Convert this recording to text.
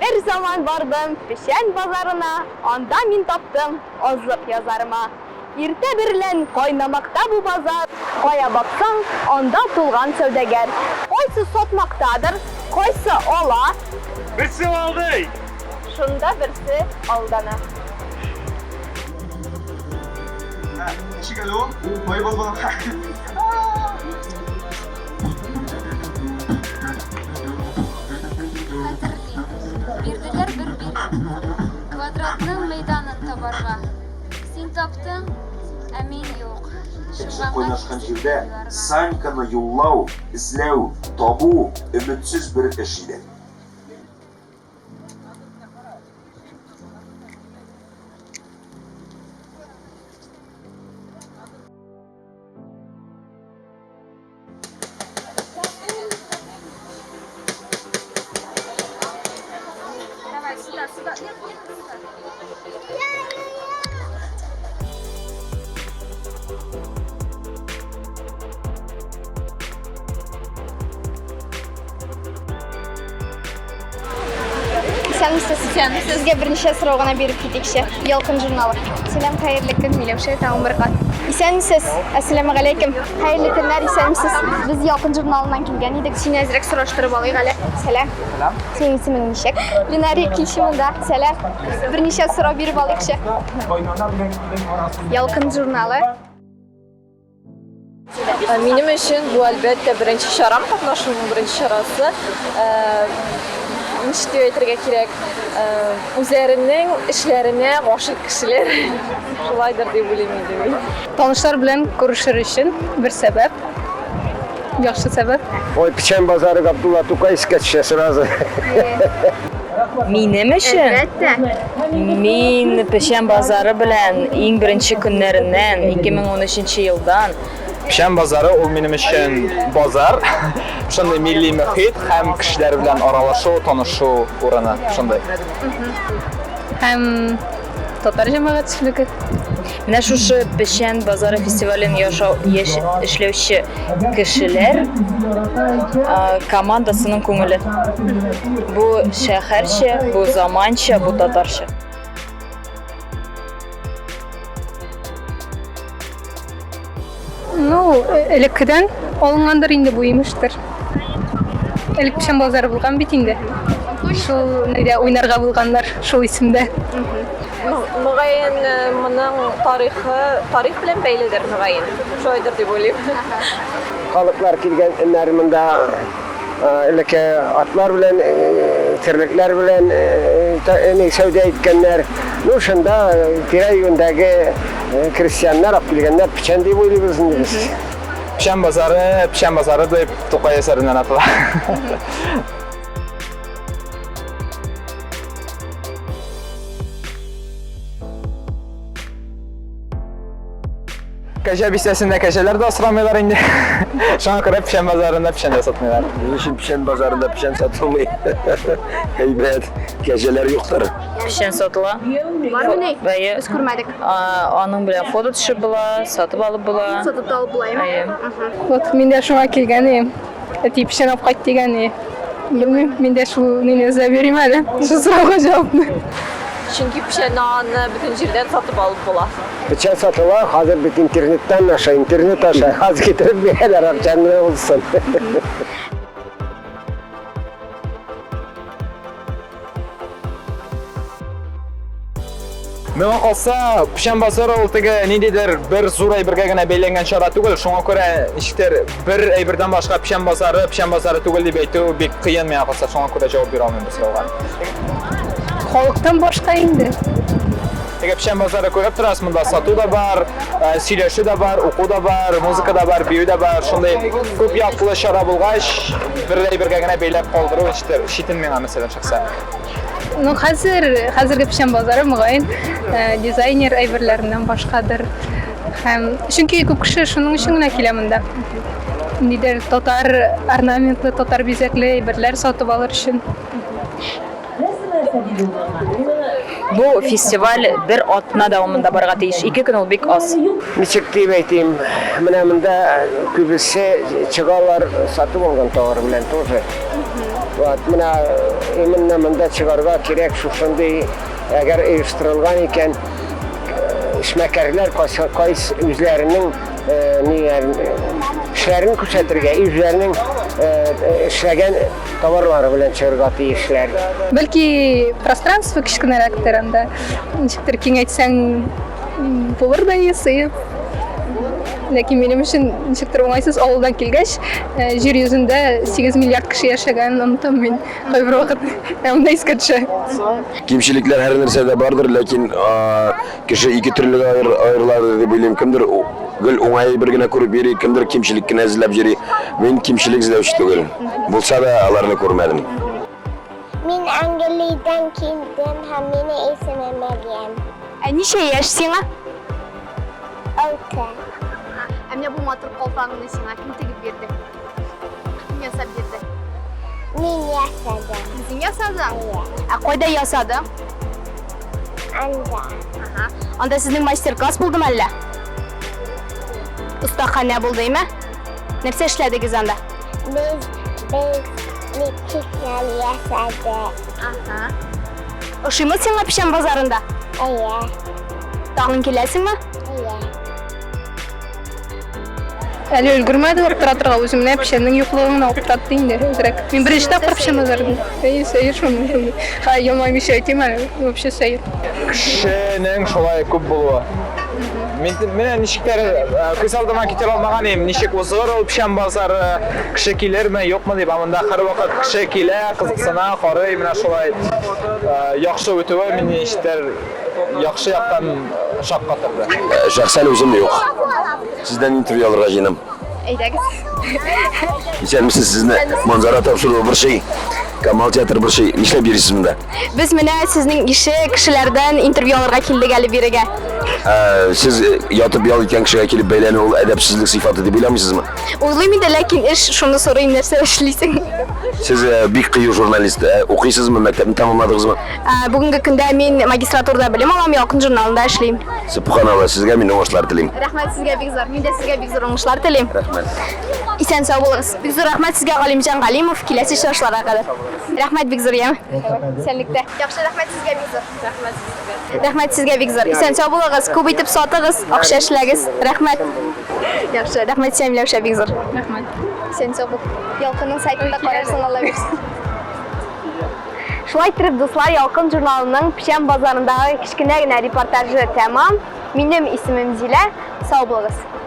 Бер заман бардым Печән базарына, Анда мин таптым азык язарыма. Иртә берлән кайнамакта бу базар, Кая баксаң, анда тулган сәүдәгәр. Кайсы сатмактадыр, кайсы ала. Берсе алдый! Шунда берсе алдана. Ничек әле ул? Бай булган. Хәтерлим, бирделәр бер бирем. Квадратның мәйданын табарга. Син таптың, ә мин юк. Кеше Чумганга кайнашкан чиксез җирдә уйларга. Саньканы юллау, эзләү, табу өметсез бер эш иде. Давай, сюда, сюда. Нет, нет, сюда. Исәнмесез. Исәнмесез. Сезгә берничә сорау гына биреп китикче. Ялкын журналы. Сәлам, хәерле көн, Миләүшә, тагын бер кат. Исәнмесез. Әссәламегаләйкем. Хәерле көннәр, исәнмесез. Без Ялкын журналыннан килгән идек. Сине әзрәк сораштырып алыйк әле. Сәлам. Сәлам. Синең исемең ничек? Ленари, килче монда. Сәлам. Берничә сорау биреп алыйкчы. Ялкын журналы. Минем өчен бу, әлбәттә, беренче чарам, катнашуның беренче чарасы. Ничек дип әйтергә кирәк, үзләренең эшләренә гашыйк кешеләр. Шулайдыр дип уйлыйм инде мин. Танышлар белән күрешер өчен бер сәбәп, яхшы сәбәп. Ой, Печән базары Габдулла Тукай искә төшә сразу. Минем өчен? Әлбәттә. Мин Печән базары белән иң беренче көннәреннән, 2013 елдан. Печән базары ул минем өчен базар, шундый милли мөхит һәм кешеләр белән аралашу, танышу урыны, шундый. Һәм татар җәмәгатьчелеге. Менә шушы Печән базары фестивален яшау, яш, эшләүче кешеләр командасының күңеле. Бу шәһәрчә, бу заманча, бу татарча. Ну, элеккедән алынгандыр инде бу имештер. Элек печән базары булган бит инде. Шул нидә уйнарга булганнар, шул исемдә. Мөгаен, моның тарихы тарих белән бәйледер, мөгаен. Шулайдыр дип уйлыйм. Халыклар килгәннәр монда элекке атлар белән, терлекләр белән сәүдә иткәннәр. Ну, шунда тирә-юньдәге крестьяннар алып килгәннәр печән дип уйлыйбыз инде без. Печән базары, печән базары дип Тукай әсәреннән атала. Кәҗә бистәсендә кәҗәләр дә асрамыйлар инде. Шуңа күрә печән базарында печән дә сатмыйлар. Ни өчен печән базарында печән сатылмый? Әйбәт, кәҗәләр юктыр. Печән сатыла. Бармыни? Әйе. Без күрмәдек. Аның белән фото төшеп була, сатып алып була. Сатып та алып була, Әйе. Вот мин дә шуңа килгән идем. Әти печән алып кайт дигән иде. Белмим, мин дә шул нине эзләп йөрим әле. Шул сорауга җавапны. Чөнки печәнне аны бөтен җирдән сатып алып була. Печән сатыла, хәзер бит интернеттан аша, интернет аша. Хәзер китереп бирәләр, акчаң гына булсын. Миңа калса, печән базары ул теге ниндидер бер зур әйбергә генә бәйләнгән чара түгел. Шуңа күрә ничектер бер әйбердән башка печән базары, печән базары түгел дип әйтү бик кыен миңа калса. Шуңа күрә җавап бирә алмыйм бу сорауга. Халыктан башка инде. Теге печән базары күреп торасыз, монда сату да бар, э, сөйләшү дә бар, уку да бар, музыка да бар, бию дә бар. Шундый күп яклы чара булгач, бер әйбергә генә бәйләп калдыру ничектер читен миңа, мәсәлән, шәхсән. Ну, хәзер, хәзерге печән базары, мөгаен, э, дизайнер әйберләреннән башкадыр. Һәм чөнки күп кеше шуның өчен генә килә монда. Нидер татар орнаментлы, татар бизәкле әйберләр сатып алыр өчен. Бу фестиваль бер атна дәвамында барырга тиеш. Ике көн ул бик аз. Ничек дип әйтим, менә монда күбесе чыгалар сатып алган товар белән тоже. Вот, менә именно монда чыгарга кирәк шушындый, әгәр оештырылган икән, эшмәкәрләр кайсы кайсы үзләренең ниләрен, эшләрен күрсәтергә, үзләренең эшләгән товарлары белән чыгарга тиешләр. Бәлки пространство кечкенәрәктер анда. Ничектер киңәйтсәң булыр да сыеп. Ләкин минем өчен ничектер уңайсыз авылдан килгәч, э, җир йөзендә 8 миллиард кеше яшәгәнен онытам мин кайбер вакыт. Ә монда искә төшә. Кимчелекләр һәр нәрсәдә бардыр, ләкин кеше ике төрлегә аерыладыр дип уйлыйм. Кемдер гел уңай бер генә күреп йөри, кемдер кимчелек кенә эзләп йөри. Мин кимчелек эзләүче түгел. Булса да, аларны күрмәдем. Мин Англиядән килдем һәм минем исемем Мәрьям. Ә ничә яшь сиңа? Алты. Ә менә бу матур калфагыңны сиңа кем тегеп бирде? Кем ясап бирде? Мин ясадым. Үзең ясадың? Ә кайда ясадың? Анда. Ага. Анда сезнең мастер-класс булдымы әллә? Остаханә булды, име? Нәрсә эшләдегез анда? Без без лепчиклар ясадык. Ага. Ошыймы сиңа Печән базарында? Әйе. Тагын киләсеңме? Әйе. Әле өлгермәде аптыратырга, үзем менә печәннең юклыгын гына аптыратты инде әзрәк. Мин беренче тапкыр печән базарында. Әйе, сәер шундый шундый. Ха, елмаймыйча әйтим әле, вообще сәер. Кешенең шулай күп булуы. Мин менә ничектер э, күз алдыма китерә алмаган идем, ничек узыр ул печән базары, кеше килерме, юкмы дип, ә монда һәрвакыт кеше килә, кызыксына, карый, менә шулай э, яхшы үтүе мине ничектер яхшы яктан шаккатырды. Э, шәхсән үзем юк. Сездән интервью алырга җыенам. Әйдәгез. Исәнмесез, сезне Манзара тапшыруы борчый. Камал театры борчый. Нишләп йөрисез монда? Без менә сезнең ише кешеләрдән интервью алырга килдек әле бирегә. Ә, сез э, ятып ял иткән кешегә килеп бәйләнү ул әдәпсезлек сыйфаты дип уйламыйсызмы? Уйлыйм инде, ләкин эш шуны сорыйм, нәрсә эшлисең? Сез э, бик кыю журналист. Э, укыйсызмы, мәктәпне тәмамладыгызмы? Ә, бүгенге көндә мин магистратурада белем алам, Ялкын журналында эшлим. Сөбханалла, сезгә мин уңышлар телим. Рәхмәт сезгә бик зур. Мин дә сезгә бик зур уңышлар телим. Рәхмәт. Исән сау булыгыз. Бик зур рәхмәт сезгә, Галимҗан Галимов. Киләсе очрашуларга кадәр. Рәхмәт бик зур, яме. Исәнлектә. Яхшы, рәхмәт сезгә бик зур. Рәхмәт сезгә. Рәхмәт сезгә бик зур. Исән сау булыгыз. Күп итеп сатыгыз, акча эшләгез. Рәхмәт. Яхшы, рәхмәт сиңа, Миләүшә, бик зур. Рәхмәт. Исән сау бул. Ялкынның сайтында карарсың, Алла бирсен. Шулай иттереп, дуслар, Ялкын журналының Печән базарындагы кечкенә генә репортажы тәмам. Минем исемем Зилә. Сау булыгыз.